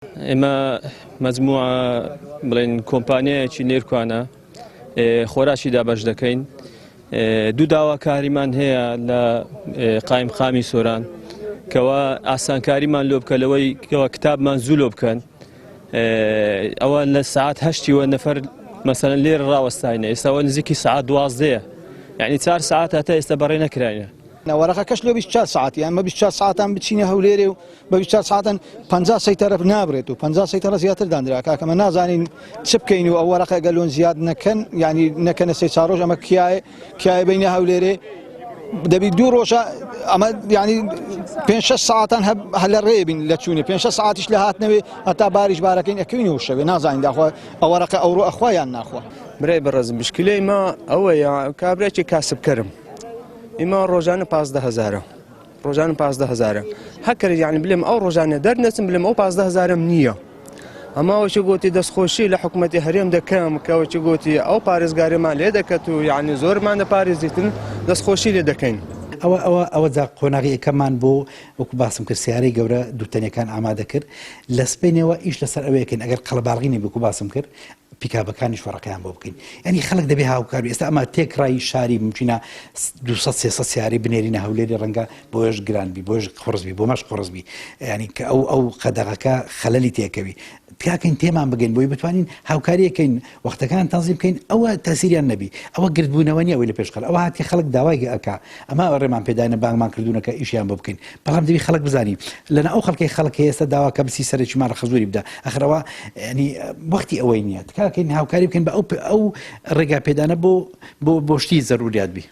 ئێمە مەجموعە بڵێن کۆمپانیایەکی نێرکوانە خۆراکی دابەش دەکەین دوو داواکاریمان هەیە لە قایمقامی سۆران کەوا ئاسانکاریمان لۆ بکە لەوەی کەوا کتابمان زوو لۆ بکەن ئەوە لە سعات هەشتیوە نەفەر مەسەلەن لێرە ڕاوەستاینە ئێستاوە نزیکی سعات دوازدەیە یعنی چار سعات هەتا ئێستا بەڕێ نەکراینە. وەرەقەکەش لۆ 24 سعاتی ئەمە 24 سعاتان بچینە هەولێرێ و بە 24 سعاتن 50 سەیتەرە نابرێت و 50 سەیتەرە زیاتر دانرا کاکە ئەمە نازانین چ بکەین و ئەو وەرەقە گەلۆن زیاد نەکەن یعنی نەکەنە سێ چار ڕۆژ ئەمە کیایە کیایە بینە هەولێرێ دەبی دوو ڕۆژە ئەمە ینی پێ شش ساعتان هەر لە ڕێ بین لە چوونی پێ شش ساعتیش لە هاتنەوەی هەتا باریش بارەکەین ئەکەوین و شەوێ نازانین داخوا ئەوە ڕقە ئەوڕۆ ئەخوا یان ناخوا. برای بەڕێزم مشکلەی ما ئەوەیە کابراکی کاسبکەرم ئیمە ڕۆژانە 15 هەزارە ڕۆژانە 15 هەزارە هەکەر یعنی بلێم ئەو ڕۆژانە دەرنەچم بلێم ئەو 15 هەزارم نییە ئەمە ئەوەی گوتی دەستخۆشی لە حکوومەتی هەرێم دەکەم کە ئەوەی گوتی ئەو پارێزگاریمان لێ دەکەت و یعنی زۆرمان دەپارێزیتن دەستخۆشی لێ دەکەین. ئەوە ئەوە ئەوە جا قۆناغی یەکەممان بۆ وەکو باسم کرد سیارەی گەورە دووتەنیەکان ئامادە کرد لە سپێنەوە ئیش لەسەر ئەوەیەکەین ئەگەر قەڵەباڵغی نەبێ وەکو باسم کرد پیکابەکانیش وەڕەقەیان بۆ بکەین یعنی خەڵک دەبێ هاوکار بێ ئێستا ئەمە تێکڕای شاری ممکنە 200 300 سیارەی بنێرینە هەولێری ڕەنگە بۆیش گران بی بۆیش قڕس بی بۆ مەش قڕس بی ینی کە ئەو ئەو قەدەغەکە خەلەلی تێکەوی تیاکەین تێمان بگەین بۆی بتوانین هاوکاریەکەین وەختەکان تەنزیم بکەین ئەوە تەسیریان نەبی ئەوە گردبوونەوە نیە ئەوەی لە پێش خەڵک ئەوە هاتی خەڵک داوای ئەکا ئەمە ڕێمان پێداینە بانگمان کردوونە کە ئیشیان بۆ بکەین بەڵام دەبی خەڵک بزانی لەنا ئەو خەڵکەی خەڵک هەیە ئێستا داوا کە بچی سەرێکی ماڵە خەزوری بدە ئەخرەوە ینی وەختی ئەوەی نییە تکاکەین هاوکاری بکەین بە ئەو ئەو ڕێگا پێدانە بۆ بۆ بۆ شتی زەروریات بی.